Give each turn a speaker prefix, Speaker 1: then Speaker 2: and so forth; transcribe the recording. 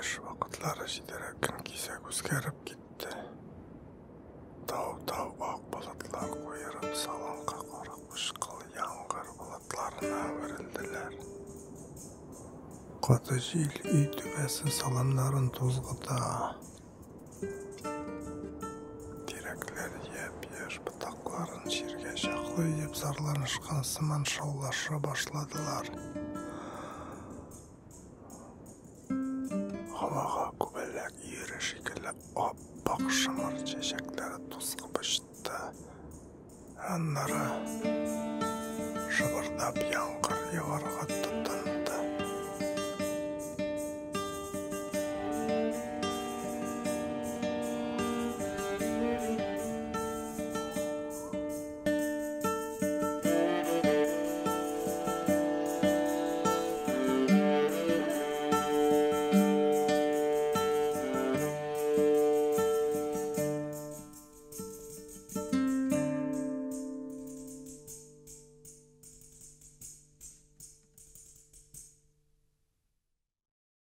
Speaker 1: Төш вакытлары җитәрәк көн кисәк үзгәреп китте. Тау-тау ак болытлар куерып, салынкы кара-кучкыл яңгыр болытларына әверелделәр. Каты җил өй түбәсе саламнарын тузгыта. Тирәкләр япь-яшь ботакларын җиргә чаклы иеп зарланышкан сыман шаулаша башладылар. Һавага күбәләк өере шикелле ап-ак шомырт чәчәкләре тузгып очты. Аннары шыбырдап яңгыр яварга тотынды.